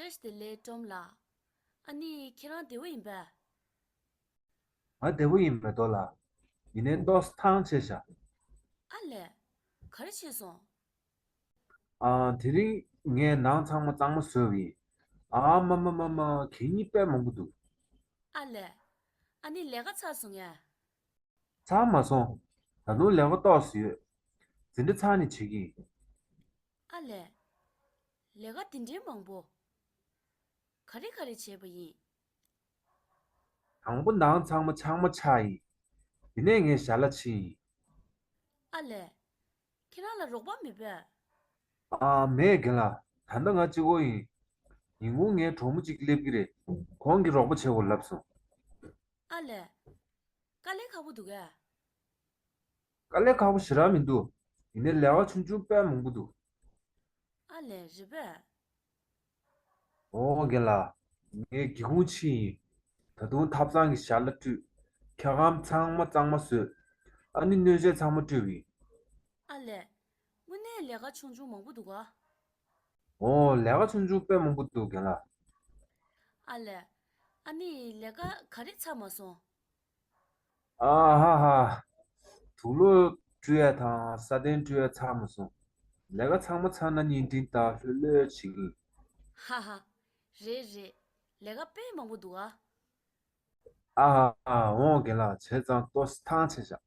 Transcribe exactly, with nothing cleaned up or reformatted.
བཀྲ་ཤིས་བདེ་ལེགས་ཀྲོམ་ལགས། ཨ་ནི་ཁྱེད་རང་བདེ་པོ་ཡིན་པས། ང་བདེ་པོ་ཡིན་མེད་དོ་ལགས། ཡིན་ནའི་ཏོག་ཙམ་ཐང་ཆད་ཤག་ཨ་ལས། ག་རེ་བྱས་སོང་། ཨ། དེ་རིང་ངས་ནང་ཚང་མ་གཙང་མ་བཟོས་པ་ཡིན། ཨ་མ་མ་མ་མ། གད་སྙིགས་དཔེ་མང་པོ་འདུག་ཨ་ལས། ཨ་ནི་ལས་ཀ་ཚར་སོང་ངས། ཚར་མ་སོང་། ད་དུང་ལས་ཀ་ཏོག་ཙམ་ཡོད། འཛིན་གྲྭ་ཚར་ནས་བྱེད་ཀྱི་ཡིན། ཨ་ལས། ལས་ཀ་དེ་འདྲའི་མང་པོ། ག་རེ་ག་རེ་བྱས་པ་ཡིན། དང་པོ་ནང་ཚང་མ་ཆང་མ་ཆགས་ཡིན། དེ་ནས་ངས་ཞལ་ལག་ཕྱིན་ཡིན། ཨ་ལས། ཁྱེད་རང་ལ་རོགས་པ་མེད་པས། ཨ། མེད་རྒན་ལགས། ད་ལྟ་ང་གཅིག་པོ་ཡིན། ཉིན་གུང་ངའི་གྲོགས་མོ་གཅིག་སླེབས་ཀྱི་རེད། ཁོང་གིས་རོགས་པ་བྱེད་དགོས་ལབ་སོང་། ཨ་ལས། དཀའ་ལས་ཁག་པོ་འདུག་གས། དཀའ་ལས་ཁག་པོ་ཞེ་དྲག་མི་འདུག་ཡིན་ནའི་ལས་ཀ་ཆུང་ཆུང་དཔེ་མང་པོ་འདུག་ཨ་ལས། རེད་པས། འོ་རྒན་ལགས། ངས་སྒེའུ་ཁུང་ཕྱིས་ཡིན། ད་དུང་ཐབ་ཚང་གི་ཞལ་ལག་བཀྲུས། འཁྱག་སྒམ་ཚང་མ་གཙང་མ་བཟོས། ཨ་ནི་སྣོད་ཆས་ཚང་མ་བཀྲུས་པ་ཡིན། ཨ་ལས། དངོས་གནས་ལས་ཀ་ཆུང་ཆུང་མང་པོ་འདུག་ག་འོ། ལས་ཀ་ཆུང་ཆུང་དཔེ་མང་པོ་འདུག་རྒན་ལགས། ཨ་ལས། ཨ་ནི་ལས་ཀ་ག་རེ་ཚར་མ་སོང་། ཨ་ཧ་ཧ། དུག་ལོག་བཀྲུ་ཡ་དང་ས་གདན་བཀྲུ་ཡ་ཚར་མ་སོང་། ལས་ཀ་ཚང་མ་ཚར་ན་བརྙན་འཕྲིན་ལྟ་ལྷོད་ལྷོད་བྱེད་ཀྱི་ཡིན། ཧ་ཧ། རེད་རེད། ལས་ཀ་དཔེ་མང་པོ་འདུག་ག་ཨ་ཧ་ཧ། འོང་རྒན་ལགས། བྱས་ཙང་ཏོག་ཙམ་ཐང་ཆད་ཤག